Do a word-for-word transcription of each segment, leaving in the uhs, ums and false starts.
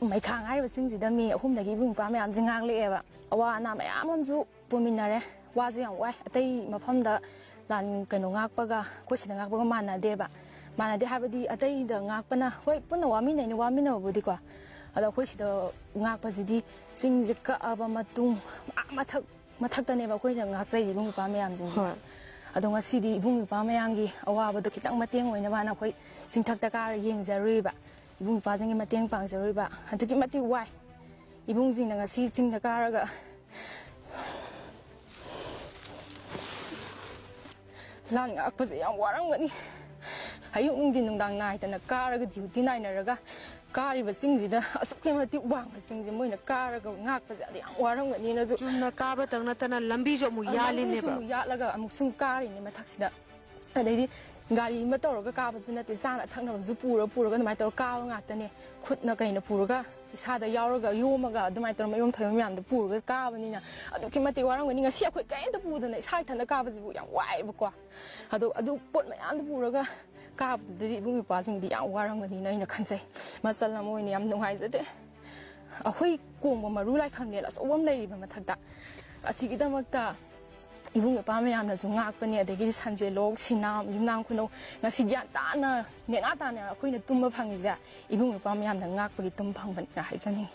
ꯃꯩꯈꯥꯡ ꯍꯥꯏꯔꯤꯕꯁꯤꯡꯁꯤꯗ ꯃꯤ ꯑꯍꯨꯝꯗꯒꯤ ꯏꯕꯨꯡ ꯏꯄ꯭ꯋꯥ ꯃꯌꯥꯝꯁꯦ ꯉꯥꯛꯂꯛꯑꯦꯕ꯫ ꯑꯋꯥ ꯑꯅꯥ ꯃꯌꯥꯝ ꯑꯃꯁꯨ ꯄꯨꯃꯤꯟꯅꯔꯦ꯫ ꯋꯥꯁꯨ ꯌꯥꯝ ꯋꯥꯏ꯫ ꯑꯇꯩ ꯃꯐꯝꯗ ꯂꯥꯟ ꯀꯩꯅꯣ ꯉꯥꯛꯄꯒ ꯑꯩꯈꯣꯏ ꯁꯤꯗ ꯉꯥꯛꯄꯒ ꯃꯥꯟꯅꯗꯦꯕ꯫ ꯃꯥꯟꯅꯗꯦ ꯍꯥꯏꯕꯗꯤ ꯑꯇꯩꯗ ꯉꯥꯛꯄꯅ ꯍꯣꯏ ꯄꯨꯟꯅ ꯋꯥꯃꯤꯟꯅꯩꯅꯤ, ꯋꯥꯃꯤꯟꯅꯕꯕꯨꯗꯤꯀꯣ꯫ ꯑꯗꯣ ꯑꯩꯈꯣꯏ ꯁꯤꯗ ꯉꯥꯛꯄꯁꯤꯗꯤ ꯆꯤꯡꯁꯦ ꯀꯛꯑꯕ ꯃꯇꯨꯡ ꯑꯥ ꯃꯊꯛ ꯃꯊꯛꯇꯅꯦꯕ ꯑꯩꯈꯣꯏꯅ ꯉꯥꯛꯆꯩ ꯏꯕꯨꯡ ꯏꯄ꯭ꯋꯥ ꯃꯌꯥꯝꯁꯤꯡꯁꯦ꯫ ꯍꯣꯏ꯫ ꯑꯗꯣ ꯉꯁꯤꯗꯤ ꯏꯕꯨꯡ ꯏꯄ꯭ꯋꯥ ꯃꯌꯥꯝꯒꯤ ꯑꯋꯥꯕꯗꯣ ꯈꯤꯇꯪ ꯃꯇꯦꯡ ꯑꯣꯏꯅꯕꯅ ꯑꯩꯈꯣꯏ ꯆꯤꯡꯊꯛꯇ ꯀꯥꯔ ꯌꯦꯡꯖꯔꯨꯏꯕ꯫ ꯏꯕꯨꯡ ꯏꯄ꯭ꯋꯥꯁꯤꯡꯒꯤ ꯃꯇꯦꯡ ꯄꯥꯡꯖꯔꯨꯏꯕ꯫ ꯑꯗꯨꯛꯀꯤ ꯃꯇꯤꯛ ꯋꯥꯏ꯫ ꯏꯕꯨꯡꯁꯤꯡꯅ ꯉꯁꯤ ꯆꯤꯡꯗ ꯀꯥꯔꯒ ꯂꯥꯟ ꯉꯥꯛꯄꯁꯦ ꯌꯥꯝ ꯋꯥꯔꯝꯒꯅꯤ꯫ ꯑꯌꯨꯛ ꯅꯨꯡꯊꯤꯟ ꯅꯨꯡꯗꯥꯡ ꯅꯥꯏꯗꯅ ꯀꯥꯔꯒ, ꯗ꯭ꯌꯨꯇꯤ ꯅꯥꯏꯅꯔꯒ ꯀꯥꯔꯤꯕ ꯆꯤꯡꯁꯤꯗ ꯑꯁꯨꯛꯀꯤ ꯃꯇꯤꯛ ꯋꯥꯡꯕ ꯆꯤꯡꯁꯦ ꯃꯣꯏꯅ ꯀꯥꯔꯒ ꯉꯥꯛꯄꯁꯦ ꯑꯗꯨ ꯌꯥꯝ ꯋꯥꯔꯝꯒꯅꯤꯅꯁꯨ꯫ ꯆꯨꯝꯅ ꯀꯥꯕꯇꯪ ꯅꯠꯇꯅ ꯂꯝꯕꯤꯁꯨ ꯑꯃꯨꯛ ꯂꯝꯕꯤꯁꯨ ꯌꯥꯜꯂꯤꯅꯦꯕ꯫ ꯑꯃꯨꯛ ꯌꯥꯠꯂꯒ ꯑꯃꯨꯛ ꯁꯨꯝ ꯀꯥꯔꯤꯅꯦ ꯃꯊꯛꯁꯤꯗ꯫ ꯑꯗꯩꯗꯤ ꯒꯥꯔꯤ ꯑꯃ ꯇꯧꯔꯒ ꯀꯥꯕꯁꯨ ꯅꯠꯇꯦ, ꯆꯥꯅ ꯊꯛꯅꯕꯁꯨ ꯄꯨꯔ ꯄꯨꯔꯒ ꯑꯗꯨꯃꯥꯏꯅ ꯇꯧꯔ ꯀꯥꯕ ꯉꯥꯛꯇꯅꯦ꯫ ꯈꯨꯠꯅ ꯀꯩꯅ ꯄꯨꯔꯒ, ꯏꯁꯥꯗ ꯌꯥꯎꯔꯒ ꯌꯣꯝꯃꯒ ꯑꯗꯨꯃꯥꯏꯅ ꯇꯧꯔ ꯃꯌꯣꯝ ꯊꯣꯏꯕ ꯃꯌꯥꯝꯗꯣ ꯄꯨꯔꯒ ꯀꯥꯕꯅꯤꯅ ꯑꯗꯨꯛꯀꯤ ꯃꯇꯤꯛ ꯋꯥꯔꯝꯒꯅꯤ꯫ ꯉꯁꯤ ꯑꯩꯈꯣꯏ ꯀꯔꯤꯝꯇ ꯄꯨꯗꯅ ꯏꯁꯥ ꯏꯊꯟꯇ ꯀꯥꯕꯁꯤꯕꯨ ꯌꯥꯝ ꯋꯥꯏꯑꯦꯕꯀꯣ꯫ ꯑꯗꯣ ꯑꯗꯨ ꯄꯣꯠ ꯃꯌꯥꯝꯗꯣ ꯄꯨꯔꯒ ꯀꯥꯕꯗꯨꯗꯗꯤ ꯏꯕꯨꯡ ꯏꯄ꯭ꯋꯥꯁꯤꯡꯗꯤ ꯌꯥꯝ ꯋꯥꯔꯝꯒꯅꯤꯅ ꯑꯩꯅ ꯈꯟꯖꯩ꯫ ꯃꯆꯜ ꯑꯃ ꯑꯣꯏꯅ ꯌꯥꯝ ꯅꯨꯡꯉꯥꯏꯖꯗꯦ꯫ ꯑꯩꯈꯣꯏ ꯀꯣꯡꯕ ꯃꯔꯨ ꯂꯥꯏꯐꯝꯂꯦꯟ ꯑꯆꯧꯕ ꯑꯃ ꯂꯩꯔꯤꯕ ꯃꯊꯛꯇ, ꯑꯁꯤꯒꯤꯗꯃꯛꯇ ꯏꯕꯨꯡ ꯏꯄ꯭ꯋꯥ ꯃꯌꯥꯝꯅꯁꯨ ꯉꯥꯛꯄꯅꯦ, ꯑꯗꯒꯤꯗꯤ ꯁꯟꯖꯦꯜꯂꯣꯛ, ꯁꯤꯅꯥꯝ, ꯌꯨꯝꯅꯥꯝ ꯈꯨꯅꯧ, ꯉꯁꯤ ꯒ꯭ꯌꯥꯟ ꯇꯥꯅ, ꯅꯦꯅꯥ ꯇꯥꯅ ꯑꯩꯈꯣꯏꯅ ꯇꯨꯝꯕ ꯐꯪꯉꯤꯁꯦ ꯏꯕꯨꯡ ꯏꯄ꯭ꯋꯥ ꯃꯌꯥꯝꯅ ꯉꯥꯛꯄꯒꯤ ꯇꯨꯝꯕ ꯐꯪꯕꯅꯤꯅ ꯍꯥꯏꯖꯅꯤꯡꯉꯤ꯫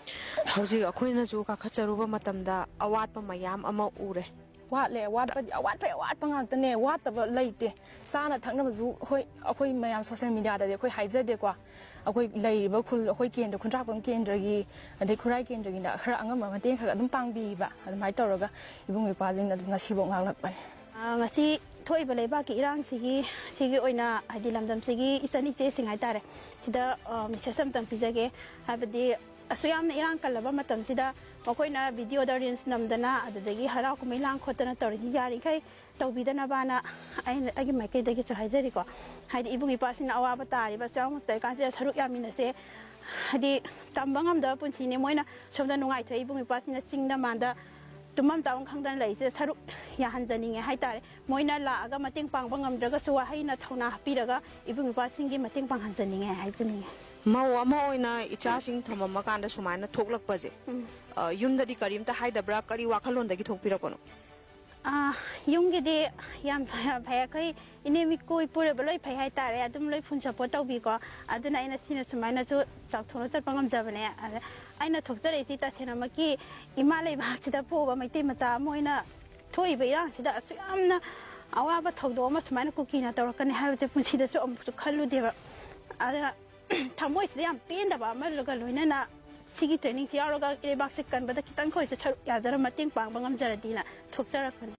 ꯍꯧꯖꯤꯛ ꯑꯩꯈꯣꯏꯅꯁꯨ ꯀꯥꯈꯠꯆꯔꯨꯕ ꯃꯇꯝꯗ ꯑꯋꯥꯠꯄ ꯃꯌꯥꯝ ꯑꯃ ꯎꯔꯦ꯫ ꯋꯥꯠꯂꯦ, ꯑꯋꯥꯠꯄꯗꯤ ꯑꯋꯥꯠꯄꯒꯤ ꯑꯋꯥꯠꯄ ꯉꯥꯛꯇꯅꯦ, ꯋꯥꯠꯇꯕ ꯂꯩꯇꯦ꯫ ꯆꯥꯅ ꯊꯛꯅꯕꯁꯨ ꯍꯣꯏ, ꯑꯩꯈꯣꯏ ꯃꯌꯥꯝ ꯁꯣꯁꯦꯜ ꯃꯦꯗꯤꯌꯥꯗꯗꯤ ꯑꯩꯈꯣꯏ ꯍꯥꯏꯖꯗꯦꯀꯣ꯫ ꯑꯩꯈꯣꯏ ꯂꯩꯔꯤꯕ ꯈꯨꯜ, ꯑꯩꯈꯣꯏ ꯀꯦꯟꯗ꯭ꯔ, ꯈꯨꯟꯗ꯭ꯔꯥꯛꯄꯝ ꯀꯦꯟꯗ꯭ꯔꯒꯤ, ꯑꯗꯩ ꯈꯨꯔꯥꯏ ꯀꯦꯟꯗ꯭ꯔꯒꯤꯅ ꯈꯔ ꯑꯉꯝꯕ ꯃꯇꯦꯡ ꯈꯔ ꯑꯗꯨꯝ ꯄꯥꯡꯕꯤꯕ, ꯑꯗꯨꯃꯥꯏꯅ ꯇꯧꯔꯒ ꯏꯕꯨꯡ ꯏꯄ꯭ꯋꯥꯁꯤꯡꯅ ꯑꯗꯨꯝ ꯉꯁꯤꯐꯥꯎ ꯉꯥꯛꯂꯛꯄꯅꯦ꯫ ꯑ, ꯉꯁꯤ ꯊꯣꯛꯏꯕ ꯂꯩꯕꯥꯛꯀꯤ ꯏꯔꯥꯡꯁꯤꯒꯤ, ꯁꯤꯒꯤ ꯑꯣꯏꯅ, ꯍꯥꯏꯗꯤ, ꯂꯝꯗꯝꯁꯤꯒꯤ ꯏꯆꯟ ꯏꯆꯦꯁꯤꯡ ꯍꯥꯏꯇꯥꯔꯦ, ꯁꯤꯗ, ꯑ, ꯃꯦꯁꯦꯖ ꯑꯝꯇꯪ ꯄꯤꯖꯒꯦ꯫ ꯍꯥꯏꯕꯗꯤ, ꯑꯁꯨꯛ ꯌꯥꯝꯅ ꯏꯔꯥꯡ ꯀꯜꯂꯕ ꯃꯇꯝꯁꯤꯗ ꯃꯈꯣꯏꯅ ꯚꯤꯗꯤꯑꯣꯗ ꯔꯤꯜꯁ ꯅꯝꯗꯅ, ꯑꯗꯨꯗꯒꯤ ꯍꯔꯥꯎ ꯀꯨꯝꯍꯩ ꯂꯥꯡ ꯈꯣꯠꯇꯅ ꯇꯧꯔꯤꯁꯤ, ꯌꯥꯔꯤꯈꯩ ꯇꯧꯕꯤꯗꯅꯕꯅ ꯑꯩꯅ, ꯑꯩꯒꯤ ꯃꯥꯏꯀꯩꯗꯒꯤꯁꯨ ꯍꯥꯏꯖꯔꯤꯀꯣ꯫ ꯍꯥꯏꯗꯤ, ꯏꯕꯨꯡ ꯏꯄ꯭ꯋꯥꯁꯤꯡꯅ ꯑꯋꯥꯕ ꯇꯥꯔꯤꯕ ꯑꯁꯨꯛ ꯌꯥꯝꯅ ꯇꯧꯔꯤꯀꯥꯟꯁꯤꯗ ꯁꯔꯨꯛ ꯌꯥꯃꯤꯟꯅꯁꯦ꯫ ꯍꯥꯏꯗꯤ, ꯇꯝꯕ ꯉꯝꯗꯕ ꯄꯨꯟꯁꯤꯅꯤ꯫ ꯃꯣꯏꯅ ꯁꯣꯝꯗ ꯅꯨꯡꯉꯥꯏꯊꯣꯛꯑꯦ, ꯏꯕꯨꯡ ꯏꯄ꯭ꯋꯥꯁꯤꯡꯅ ꯆꯤꯡꯗ ꯃꯥꯟꯗ ꯇꯨꯝꯐꯝ ꯆꯥꯐꯝ ꯈꯪꯗꯅ ꯂꯩꯔꯤꯁꯦ ꯁꯔꯨꯛ ꯌꯥꯍꯟꯖꯅꯤꯡꯉꯦ ꯍꯥꯏꯇꯥꯔꯦ꯫ ꯃꯣꯏꯅ ꯂꯥꯛꯑꯒ ꯃꯇꯦꯡ ꯄꯥꯡꯕ ꯉꯝꯗ꯭ꯔꯒꯁꯨ ꯋꯥꯍꯩꯅ ꯊꯧꯅꯥ ꯍꯥꯞꯄꯤꯔꯒ ꯏꯕꯨꯡ ꯏꯄ꯭ꯋꯥꯁꯤꯡꯒꯤ ꯃꯇꯦꯡ ꯄꯥꯡꯍꯟꯖꯅꯤꯡꯉꯦ ꯍꯥꯏꯖꯅꯤꯡꯉꯦ꯫ ꯃꯧ ꯑꯃ ꯑꯣꯏꯅ ꯏꯆꯥꯁꯤꯡ ꯊꯝꯃꯝꯃꯀꯥꯟꯗ ꯁꯨꯃꯥꯏꯅ ꯊꯣꯛꯂꯛꯄꯁꯦ, ꯎꯝ꯫ ꯑ, ꯌꯨꯝꯗꯗꯤ ꯀꯔꯤꯝꯇ ꯍꯥꯏꯗꯕ꯭ꯔꯥ? ꯀꯔꯤ ꯋꯥꯈꯜꯂꯣꯟꯗꯒꯤ ꯊꯣꯛꯄꯤꯔꯛꯄꯅꯣ? ꯑꯥ, ꯌꯨꯝꯒꯤꯗꯤ ꯌꯥꯝ ꯐ-, ꯌꯥꯝ ꯐꯩ꯫ ꯑꯩꯈꯣꯏ ꯏꯅꯦ ꯃꯤꯀꯨ ꯏꯄꯨꯔꯣꯏꯕ ꯂꯣꯏ ꯐꯩ ꯍꯥꯏꯇꯥꯔꯦ, ꯑꯗꯨꯝ ꯂꯣꯏ ꯐꯨꯜ ꯁꯞꯄꯣꯔꯠ ꯇꯧꯕꯤꯀꯣ꯫ ꯑꯗꯨꯅ ꯑꯩꯅ ꯁꯤꯅ ꯁꯨꯃꯥꯏꯅꯁꯨ ꯆꯥꯎꯊꯣꯛꯅ ꯆꯠꯄ ꯉꯝꯖꯕꯅꯦ꯫ ꯑꯗ ꯑꯩꯅ ꯊꯣꯛꯆꯔꯛꯏꯁꯤ ꯇꯁꯦꯡꯅꯃꯛꯀꯤ ꯏꯃꯥ ꯂꯩꯕꯥꯛꯁꯤꯗ ꯄꯣꯛꯑꯕ ꯃꯩꯇꯩ ꯃꯆꯥ ꯑꯃ ꯑꯣꯏꯅ ꯊꯣꯛꯏꯕ ꯏꯔꯥꯡꯁꯤꯗ ꯑꯁꯨꯛ ꯌꯥꯝꯅ ꯑꯋꯥꯕ ꯊꯧꯗꯣꯛ ꯑꯃ ꯁꯨꯃꯥꯏꯅ ꯀꯨꯀꯤꯅ ꯇꯧꯔꯛꯀꯅꯤ ꯍꯥꯏꯕꯁꯦ ꯄꯨꯟꯁꯤꯗꯁꯨ ꯑꯃꯨꯛꯁꯨ ꯈꯜꯂꯨꯗꯦꯕ꯫ ꯑꯗꯨꯅ ꯊꯃꯣꯏꯁꯤꯗ ꯌꯥꯝ ꯄꯦꯟꯗꯕ ꯑꯃꯒ ꯂꯣꯏꯅꯅ ꯁꯤꯒꯤ ꯇ꯭ꯔꯦꯅꯤꯡꯁꯤ ꯌꯥꯎꯔꯒ ꯂꯩꯕꯥꯛꯁꯦ ꯀꯟꯕꯗ ꯈꯤꯇꯪ ꯑꯩꯈꯣꯏꯁꯨ ꯁꯔꯨꯛ ꯌꯥꯖꯔ ꯃꯇꯦꯡ ꯄꯥꯡꯕ ꯉꯝꯖꯔꯗꯤꯅ ꯊꯣꯛꯆꯔꯛꯄꯅꯤ꯫